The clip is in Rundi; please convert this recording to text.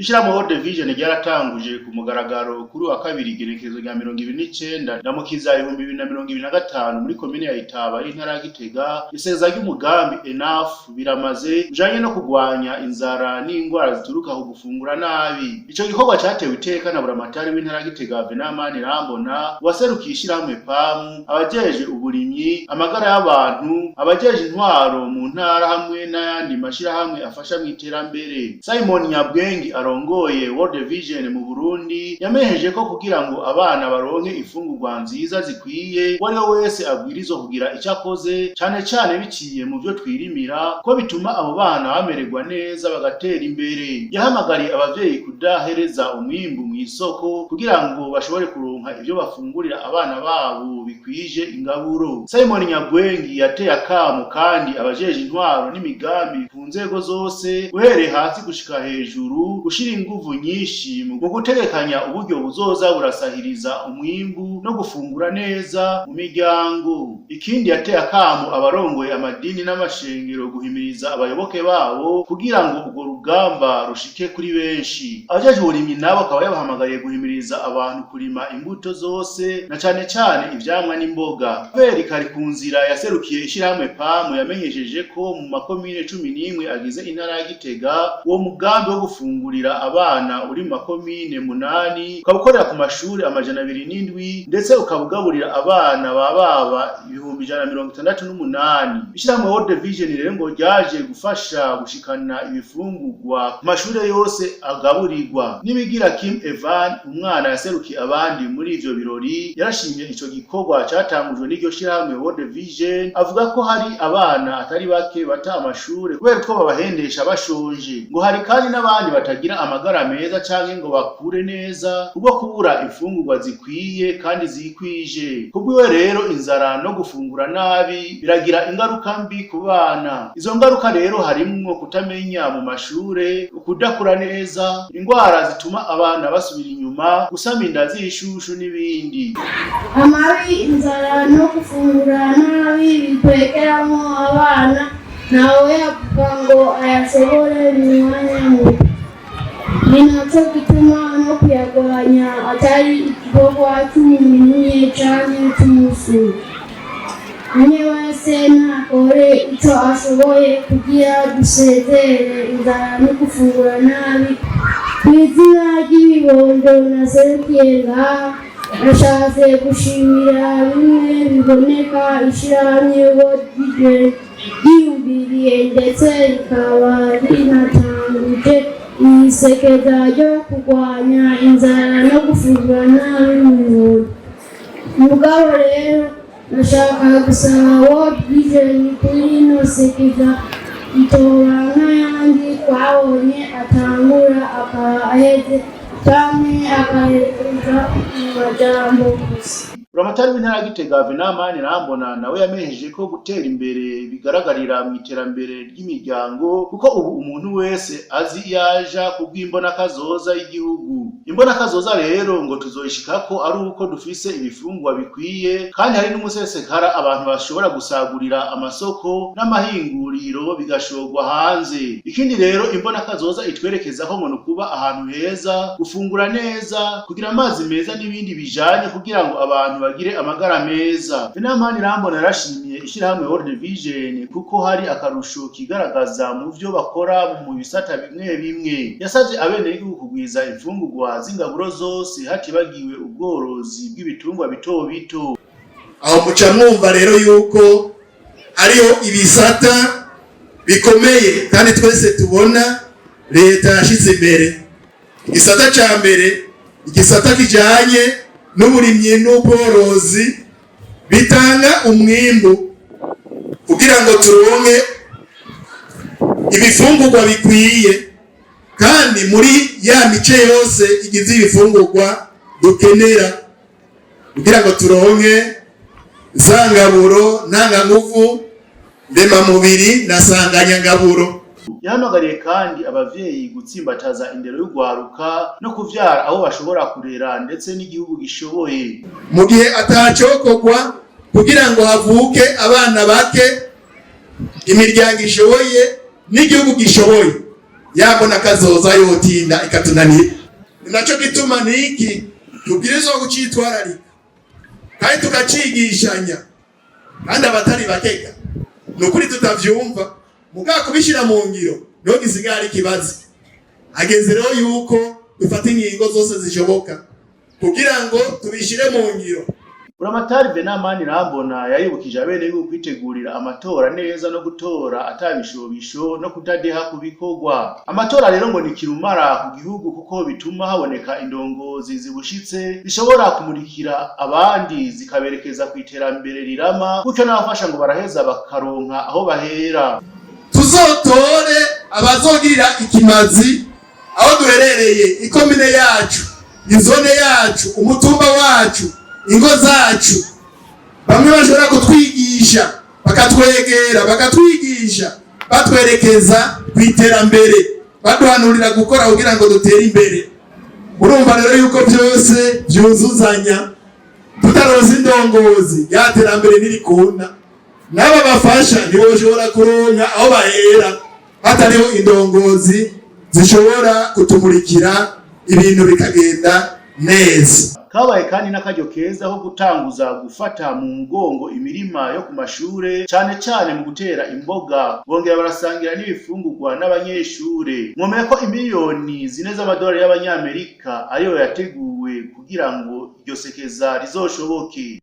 Ishirahamwe World Vision ryaratanguje ku mugaragaro kuri wa kabiri, igenekerezo rya 29 Ndamukiza 2025, muri komine ya Itaba y'intara ya Gitega, isezera ry'umugambi Enough Biramaze ujanye no kugwanya inzara n'ingwara zituruka ku gufungura nabi. Ico gikorwa catewe iteka na buramatari w'intara ya Gitega, Venant Manirambona, waserukiye ishirahamwe PAM, abajeje uburimyi, amagara y'abantu, abajeje intwaro mu ntara hamwe n'ayandi mashirahamwe afasha mw'iterambere. Simon Nyabwengi arongoye World Vision mu Burundi yamenyesheje ko kugira ngo abana baronke imfungurwa nziza zikwiye, uwariwe wese abwirizwa kugira ico akoze, cane cane biciye mu vyo twirimira, ko bituma abo bana bamererwa neza bagatera imbere. Yahamagariye abavyeyi kudahereza umwimbu mw'isoko kugira ngo bashobore kuronka ivyo bafungurira abana babo bikwije ingaburo. Simon Nyabwengi yateye akamo kandi abajeje intwaro n'imigambi ku nzego zose, uhereye hasi gushika hejuru, gushira inguvu nyinshi mu gutegekanya uburyo buzoza burasahiriza umwimbu no gufungura neza mu miryango. Ikindi, yateye akamo abarongoye amadini n'amashengero guhimiriza abayoboke babo kugira ngo urwo rugamba rushike kuri benshi. Abajeje uburimyi nabo akaba yabahamagariye guhimiriza abantu kurima imbuto zose, na cane cane ivyamwa n'imboga. Kubera kari ku nzira yaserukiye ishirahamwe PAM yamenyesheje ko mu makomine 11 agize intara ya Gitega, uwo mugambi wo gufungurira abana uri mu makomine 8, ukaba ukorera ku mashuri 207, ndetse ukaba ugaburira abana bababa 168,000. Ishirahamwe World Vision rero ngo ryaje gufasha gushikana ibifungurwa ku mashure yose agaburirwa. Nibigira Kim Evan, umwana yaserukiye abandi muri ivyo birori, yarashimye ico gikorwa catangujwe n'iryo shirahamwe World Vision, avuga ko hari abana atari bake bata amashure kubera ko babahendesha bashonje. Ngo hari kandi n'abandi batagira amagara meza canke ngo bakure neza kubwo kubura imfungurwa zikwiye kandi zikwije. Kubwiwe rero, inzara no gufungura nabi biragira ingaruka mbi ku bana. Izo ngaruka rero harimwo kutamenya mu mashure, ukudakura neza, ingwara zituma abana basubira inyuma, gusama inda z'ishushu n'ibindi. Amabi inzara no gufungura nabi bikwegeramo abana, ntawe yavuga ngo ayashobore mu mwanya muto. Ni nacyo gituma no kuyagabanya atari igikorwa cy'umuntu umwe canke cy'umunsi umwe. Umwe wese nakore icyo ashoboye kugira dusezere inzara no gufungura nabi. Ku izina ry'ibibondo naserukiye ngaha, nashatse gushimira bimwe biboneka ishirahamwe World Vision ryiyumviriye, ndetse rikaba rinatanguje isekeza ryo kurwanya inzara no gufungura nabi mu Burundi. Mugabo rero nashaka gusaba World Vision kuri ino sekeza itoba nk'ayandi twabonye atangura akaba aheze, canke akahereza mu majambo gusa. Buramatari w'intara ya Gitega, Venant Manirambona, nawe yamenyesheje ko gutera imbere bigaragarira mu iterambere ry'imiryango, kuko ubu umuntu wese azi iyaja kubw'imbonakazoza y'igihugu. Imbonakazoza rero ngo tuzoyishikako ari uko dufise ibifungwa bikwiye kandi hari n'umusesekara abantu bashobora gusagurira amasoko n'amahinguriro, bigashorwa hanze. Ikindi rero imbonakazoza itwerekezako ngo ni ukuba ahantu heza, gufungura neza, kugira amazi meza n'ibindi bijanye kugira ngo abantu bagire amagara meza. Venant Manirambona yarashimiye ishirahamwe World Vision kuko hari akarusho kigaragaza mu vyo bakora mu bisata bimwe bimwe. Yasavye abenegihugu kugwiza imfungurwa z'ingaburo zose, hatibagiwe ubworozi bw'ibitungwa bito bito. Aho muca mwumva rero yuko hariho ibisata bikomeye kandi twese tubona leta yashize imbere. Igisata ca mbere, igisata kijanye n'uburimyi n'ubworozi bitanga umwimbu kugira ngo turonke ibifungurwa bikwiye, kandi muri ya mice yose igize ibifungurwa dukenera kugira ngo turonke za ngaburo ntanganguvu, ndemamubiri na sanganyangaburo. Yahamagariye kandi abavyeyi gutsimbataza indero y'urwaruka no kuvyara abo bashobora kurera ndetse n'igihugu gishoboye. Mu gihe atacokorwa kugira ngo havuke abana bake, imiryango ishoboye n'igihugu gishoboye. Yabona kazoza yotinda ikatunanira. Ni naco gituma niki tubwirizwa kucitwararika kandi tukacigishanya, kandi abatari bakeka ni ukuri tutavyumva, mugabo kubishira mu ngiro niho gisigaye ari ikibazo. Hageze rero yuko dufata ingingo zose zishoboka kugira ngo tubishire mu ngiro. Buramatari Venamani Rambona yaribukije abenegihugu kwitegurira amatora neza no gutora atabishobisho no kutadeha ku bikorwa. Amatora rero ngo ni kirumara ku gihugu, kuko bituma haboneka indongozi zibushitse zishobora kumurikira abandi, zikaberekeza ku iterambere rirama, gutyo n'abafasha ngo baraheza bakaronka aho bahera. Tuzotore abazogirira ikimazi aho duherereye, ikomine yacu, izone yacu, umutumba wacu, ingo zacu, bamwe bashobora kutwigisha, bakatwegera, bakatwigisha, batwerekeza ku iterambere, baduhanurira gukora kugira ngo dutere imbere. Urumva rero yuko byose byuzuzanya. Tutaronse indongozi, ya terambere ntirikunda, n'aba bafasha ntiboshobora kuronka aho bahera hatariho indongozi zishobora kutumurikira, ibintu bikagenda neza. Kabaye kandi n'akaryo keza ko gutanguza gufata mu mugongo imirima yo ku mashure, cane cane mu gutera imboga, bongera barasangira n'ibifungurwa n'abanyeshure. Mwomenya ko imiliyoni 4 z'amadolari y'abanyamerika ariyo yateguwe kugira ngo iryo sekeza rizoshoboke.